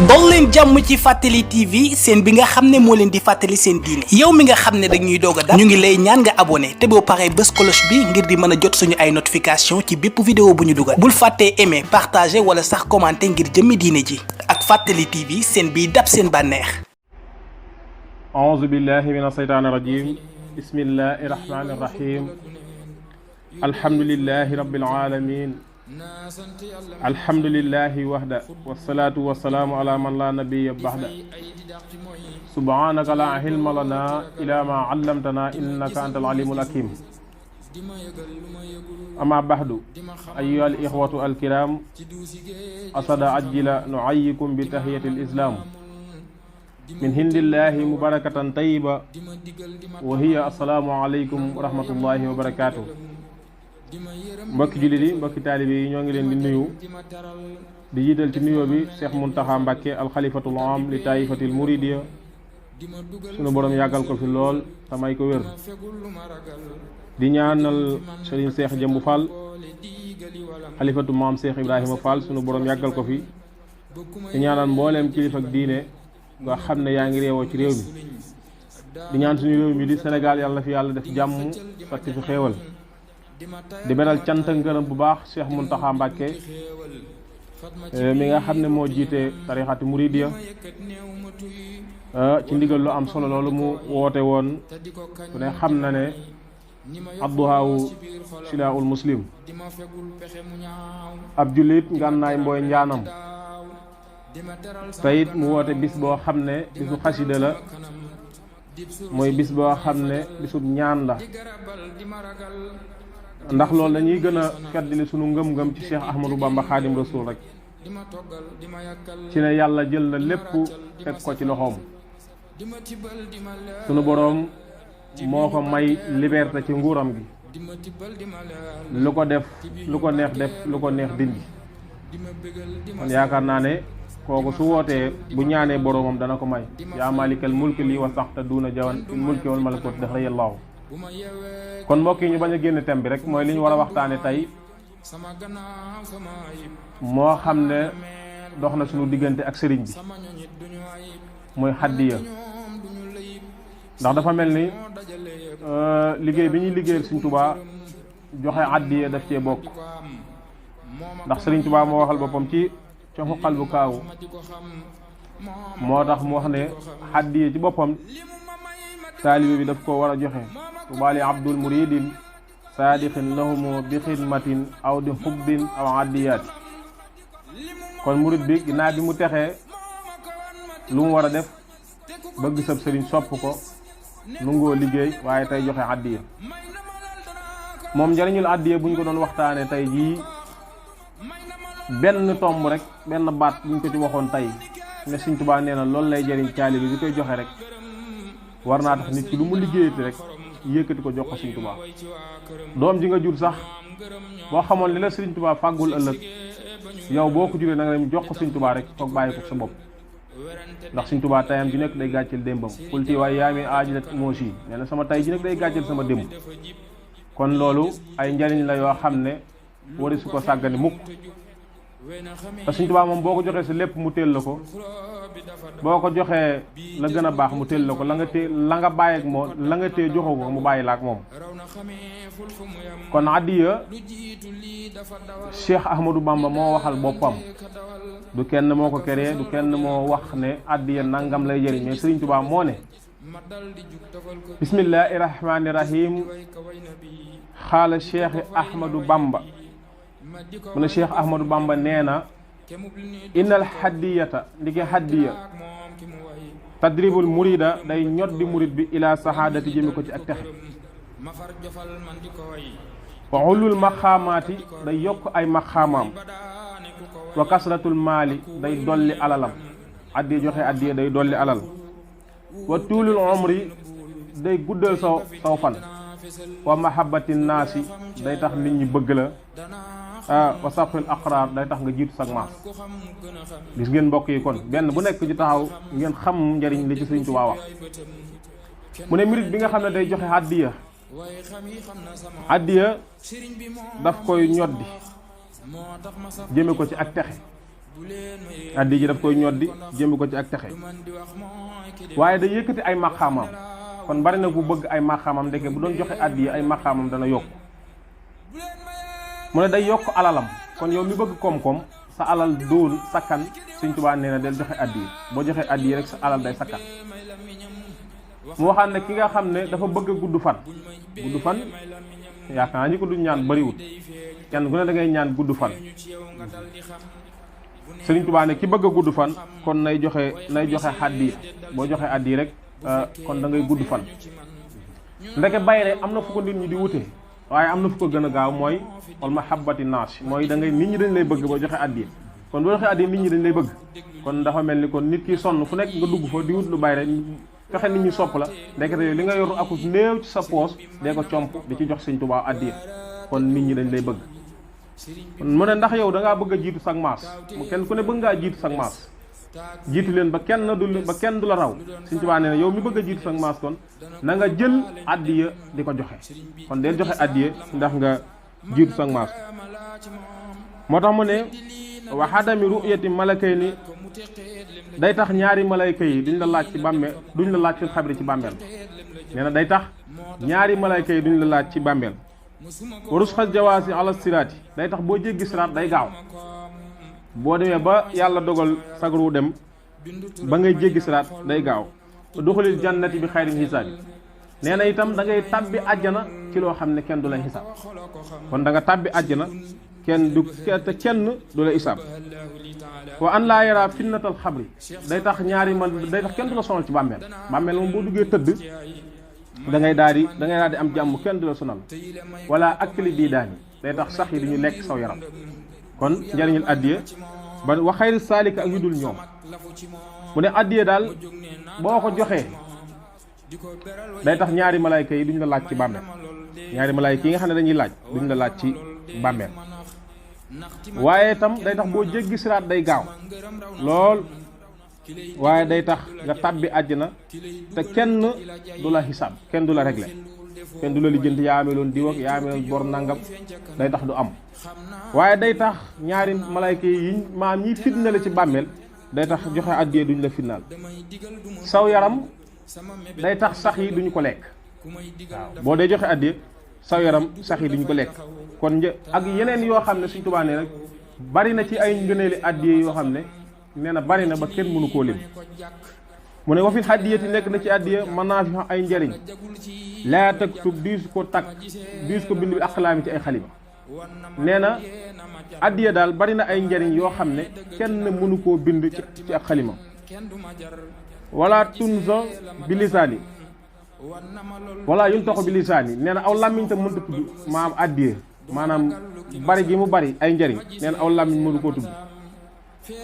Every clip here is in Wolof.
dol leen jàmm ci Fàttali TV seen bi nga xam ne moo leen di fàttali seen diine yow mi nga xam ne dañuy doog a dab ñu ngi lay ñaan nga abonné te boo paree bës cloche bi ngir di mën a jot suñu ay notification ci bépp vidéo bu ñu dugal bul fàttee aimer partager wala sax commenter ngir jëmmi diine ji ak Fàttali TV seen biy dab seen bànneex. A'uuzu billahi mina shaytaani rajiim bismillahi rahmaani rahiim alhamdulillahi rabbil aalamiin alhamdulillahi wahda wassalaatu wassalaamu ala man la nabiyya ba'da subhanaka la ilma lana ila ma allamtana innaka antal alimul hakim amma ba'du ayyuhal ikhwatu alkiram asada ajjila nu'ayyikum bi tahiyatil islam min hindillahi mubarakatan tayyiba wa hiya assalaamu alaykum wa rahmatullahi wa barakatuh. mbokki jullit yi mbokki taalibe yi ñoo ngi leen di nuyu di jiital ci nuyoo bi Cheikh Muntaxa Mbàkke alxalifatul am li taifatil muridiya sunu borom yàggal ko fi lool te may ko wér di ñaanal Serigne Cheikh Jëmbu Fall xalifatu maam Cheikh Ibrahima Fall sunu borom yàggal ko fi di ñaanal mbooleem kilifa ak diine nga xam ne yaa ngi réewoo ci réew mi di ñaan suñu réew mi di Sénégal yàlla na fi yàlla def jàmm sotti fi xéewal di beral cant ngërëm bu baax Cheikh Muntaxa Mbàkke mi nga xam ne moo jiite tarixati muridiya ci ndigal lu am solo loolu mu woote woon ku ne xam na ne adduhaawu silaahul muslim ab jullit ngànnaay mbooy njaanam te it mu woote bis boo xam ne bisu xasida la mooy bis boo xam ne bisu ñaan la ndax loolu dañuy gën a feddali sunu ngëm-ngëm ci Cheikh Ahmadou Bamba Xaadim Rasul rek ci ne yàlla jël na lépp teg ko ci loxoom sunu boroom moo ko may liberté ci nguuram gi lu ko def lu ko neex def lu ko neex dindi kon yaakaar naa ne kooku su wootee bu ñaanee boroomam dana ko may yaa malikal mulki lii wa saxta duuna jawan il mulki wal malakut daxrayallahu kon mbokk yi ñu bañ a génn thème bi rek mooy li ñu war a waxtaane tey moo xam ne dox na suñu diggante ak sëriñ bi muy xaddiya ndax dafa mel ni liggéey bi ñuy liggéeyal Sëriñ Tuubaa joxe xaddiya daf cee bokk ndax Sëriñ Tuubaa moo waxal boppam ci xuqal bu kaawu moo tax mu wax ne xaddiya ci boppam taalibe bi daf ko war a joxe tubaali abdul muridin saadiqin lahumu bi xidmatin aw di xubbin aw addiyaati kon murid bi ginnaaw bi mu texee lu mu war a def bëgg sab sëriñ sopp ko nungoo liggéey waaye tey joxe addiya moom njariñul addiya bu ñu ko doon waxtaane tey jii benn tomb rek benn baat bu ñu ko ci waxoon tey ne Sëriñ Tuubaa nee na loolu lay jariñ taalibe bi koy joxe rek war naa tax nit ki lu mu liggéeyati rek yëkkati ko jox ko Sëriñ Tuubaa doom ji nga jur sax boo xamoon li la Sëriñ Tuubaa fàggul ëllëg yow boo ko juree na nga dem jox ko Sëriñ Tuubaa rek toog bàyyi ko sa bopp ndax Sëriñ Tuubaa tayam ji nekk day gàcceel démbam kulti waaye yaa mi aajilat moosi nee na sama tay ji nekk day gàcceel sama démb kon loolu ay njariñ la yoo xam ne wari su ko sàggane mukk te Sëriñ Tuubaa moom boo ko joxee sa lépp mu teel la ko boo ko joxee la gën a baax mu teel la ko la nga bàyyi ak moom la nga tee joxoo ko mu bàyyi la ak moom kon addiya Cheikh Ahmadou Bamba moo waxal boppam du kenn moo ko keree du kenn moo wax ne addiya nangam lay jëriñ mais Sëriñ Tuubaa moo ne bismillahi rahmani rahim xaala Cheikh Ahmadou Bamba mu ne Cheikh Ahmadou Bamba nee na innal haddiyata ndiki haddiya tadribul murida day ñoddi murid bi ila sahaadati jëmi ko ci ak texe wa ulul maqaamaati day yokk ay maqaamaam wa kasratul maali day dolli alalam addiya joxe addiya day dolli alal wa tuulul umri day guddal saw fan wa mahabbatin naasi day tax nit ñi bëgg la wa safil aqraar day tax nga jiitu sag maas gis ngeen mbokk yi kon benn bu nekk ci taxaw ngeen xam njariñ li ci Sëriñ Tuubaa wax mu ne murid bi nga xam ne day joxe addiya daf koy ñoddi jëme ko ci ak texe addiya ji daf koy ñoddi jëmbi ko ci ak texe waaye day yëkkati ay maqaamam kon bari na ku bëgg ay maqaamam ndeke bu doon joxe addiya ay maqaamam dana yokk mu ne day yokk alalam kon yow mi bëgg koom-koom sa alal doon sakkan Sëñ Tuubaa nee na del joxe addiya boo joxe addiya rek sa alal day sakkan mu waxaat ne ki nga xam ne dafa bëgg a gudd fan yaakaar naa ñi ko du ñaan bariwul kenn ku ne da ngay ñaan gudd fan Sëriñ Tuubaa ne ki bëgg a gudd fan kon nay joxe addiya boo joxe addiya rek kon da ngay gudd fan ndeke bayre am na fu ko nit ñi di wute waaye am na fu ko gën a gaaw mooy wal mahabbati naas mooy da ngay nit ñi dañ lay bëgg boo joxe addiya kon boo joxe addiya nit ñi dañ lay bëgg kon dafa mel ni kon nit ki sonn fu nekk nga dugg fa di wut lu bayre fexe nit ñi sopp la ndekete li nga yor akus néew ci sa poos dee ko comp di ci jox Sëñ Tuubaa addiya kon nit ñi dañ lay bëgg mu ne ndax yow da ngaa bëgg a jiitu sag maas mu kenn ku ne bëgg ngaa jiitu sag maas jiitu leen ba kenn du la raw Sëñ Tuubaa nee na yow mi bëgg a jiitu sag maas kon na nga jël addiya di ko joxe kon deel joxe addiya ndax nga jiitu sag maas moo tax mu ne wa hadami ru'yati malakayni day tax ñaari malayka yi duñ la laaj ci bàmmeel duñ la laaj fil xabri ci bàmmeel nee na day tax ñaari malayka yi duñ la laaj ci bàmmeel warus xas jawaasi ala siraati day tax boo jéggi siraat day gaaw boo demee ba yàlla dogal sagru dem ba ngay jéggi siraat day gaaw duxulil jannati bi xayrin xisaabi nee na itam da ngay tàbbi àjjana ci loo xam ne kenn du lay xisaab kon da nga tàbbi àjjana kenn du la isaab wa an laa yara finnatal xabri day tax kenn du la sonal ci bàmmeel moom boo duggee tëdd da ngay daal di am jàmm kenn du la sonal wala akli bii daani day tax sax yi duñu lekk saw yaram kon njariñul addiya ba wa xayri saalika ak yu dul ñoom mu ne addiya daal boo ko joxee day tax ñaari malayka yi duñ la laaj ci bàmmeel ñaari malayka yi nga xam ne dañuy laaj duñ la laaj ci bàmmeel waaye itam day tax boo jéggi siraat day gaaw lool waaye day tax nga tàbbi àjjana te kenn du la xisaab kenn du la réglé kenn du la lijjanti yaa ameloon diw ak yaa ameloon bor nangam day tax du am waaye day tax ñaari malayka yi maam ñi fitna ci bàmmeel day tax joxe àddiyee duñ la fitnaal saw yaram day tax sax yi duñu ko lekk waaw boo dee joxe àddiyee saw yaram sax yi duñu ko lekk kon ak yeneen yoo xam ne Sëñ Tuubaa nee nag bari na ci ay ngëneeli àddiyee yoo xam ne nee na bari na ba kenn mënu koo lim mu ne wa fil hadiyati nekk na ci àddiya manaafi ay njariñ laa taktub diis ko bind bi aqlaami ci ay xalima nee na àddiya daal bari na ay njariñ yoo xam ne kenn mënu koo bind ci ak xalima wala tunza bi lisaani wala yuntaxu bi lisaani nee na aw làmmiñ tam mënta tudd maam àddiya maanaam bari gi mu bari ay njariñ nee na aw làmmiñ mënu koo tudd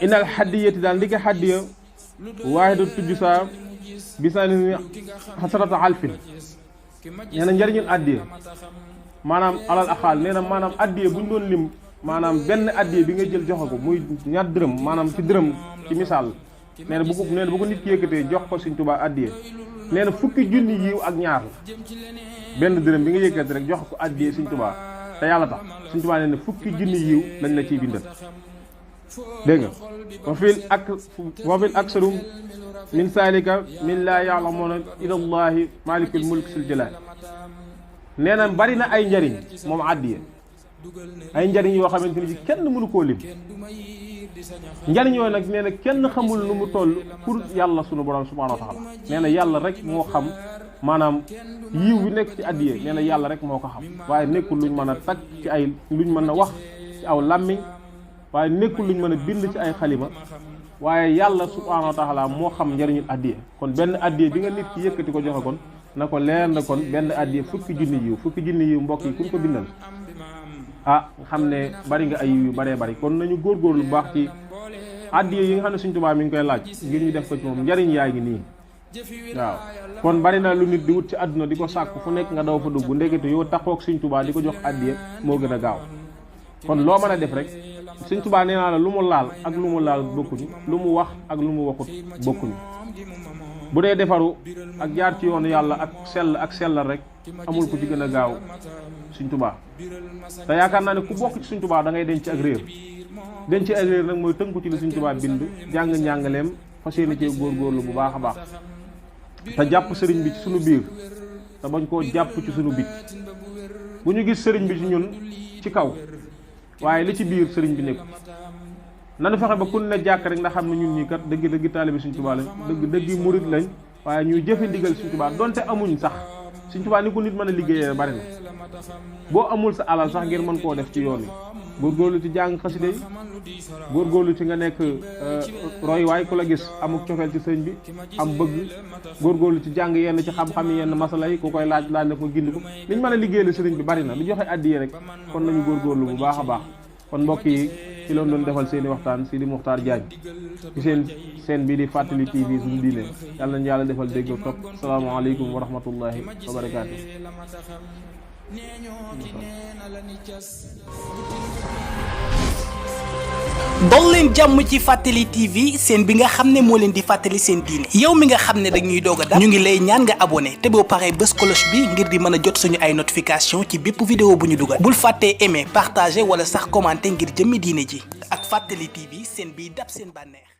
inal hadiyati daal ndike hadiya waaye da tudd saa bisaani xasarata alfin nee na njariñul addiya maanaam alal axaal nee na maanaam addiya bu ñu doon lim maanaam benn addiya bi nga jël joxe ko muy ñaar dërëm maanaam ci dërëm ci misaal nee na bu ko nit ki yëkkatee jox ko Sëñ Tuubaa addiya nee na fukki junni yiw ak ñaar la benn dërëm bi nga yëkkati rek jox ko addiya Sëñ Tuubaa te yàlla tax Sëñ Tuubaa nee na fukki junni yiw lañ la ciy bindal dégg nga wa fil aksaru min saalika min laa ya'lamuuna ilallahi maalikul mulk sil jalaal nee na bari na ay njariñ moom àddiya ay njariñ yoo xamante ni ci kenn mënu koo lim njariñ yooyu nag nee na kenn xamul nu mu toll pour yàlla sunu borom subhaanahu wa taala nee na yàlla rek moo xam maanaam yiw bi nekk ci àddiya nee na yàlla rek moo ko xam waaye nekkul luñ mën a tag ci ay luñ mën a wax ci aw làmmiñ waaye nekkul luñ mën a bind ci ay xalima waaye yàlla subhaanahu wa taala moo xam njariñul addiya kon benn addiya bi nga nit ki yëkkati ko joxe kon na ko leer na kon benn addiya fukki junni yiw mbokk yi kuñ ko bindal nga xam ne bari nga ay yiw yu baree bari kon nañu góorgóorlu bu baax ci addiya yi nga xam ne Sëñ Tuubaa mi ngi koy laaj ngir ñu def ko ci moom njariñ yaa ngi nii waaw kon bari na lu nit di wut ci àdduna di ko sàkk fu nekk nga daw fa dugg ndekete yow taxoog Sëñ Tuubaa di ko jox addiya moo gën a gaaw kon loo mën a def rek Sëñ Tuubaa nee naa la lu mu laal ak lu mu laal bokkuñu lu mu wax ak lu mu waxut bokkuñu bu dee defaru ak jaar ci yoonu yàlla ak sellal rek amul ku ci gën a gaaw Sëñ Tuubaa te yaakaar naa ne ku bokk ci Sëñ Tuubaa da ngay denc ak réer denc ak réer nag mooy tënku ci li Sëñ Tuubaa bind jàng njàngaleem fas yéene cee góorgóorlu bu baax a baax te jàpp sëriñ bi ci sunu biir te bañ koo jàpp ci sunu bit bu ñu gis sëriñ bi ci ñun ci kaw waaye li ci biir sëriñ bi nekku nanu fexe ba kun ne jàkk rek nga xam ne ñun ñii kat dëgg taalibe Sëñ Tuubaa lañ dëgg murit lañ waaye ñuy jëfe ndigal Sëñ Tuubaa donte amuñ sax Sëñ Tuubaa ni ko nit mën a liggéeyee bari na boo amul sa alal sax ngir mën koo def ci yoon wi góorgóorlu ci jàng xasida yi góorgóorlu ci nga nekk roy waay ku la gis amuk cofeel ci sëñ bi am bëgg góorgóorlu ci jàng yenn ci xam-xam yenn masala yi ku koy laaj la ko gindi ko liñ mën a liggéeyal sëriñ bi bari na lu joxe addiye rek kon nañu góorgóorlu bu baax a baax kon mbokk yi ci loon doon defal seeni waxtaan Sidi Muxtaar Jaañ ci seen bii di Fàttali TV suñu diine yàlla nañu yàlla defal dégg ak topp salaamaaleykum wa rahmatullahi wa barakaatu. dol leen jàmm ci Fàttali TV seen bi nga xam ne moo leen di fàttali seen diine yow mi nga xam ne dañuy doog a dab ñu ngi lay ñaan nga abonné te boo paree bës cloche bi ngir di mën a jot suñu ay notification ci bépp vidéo bu ñu dugal bul fàttee aimer partager wala sax commenter ngir jëmmi diine ji ak Fàttali TV seen biy dab seen bànneex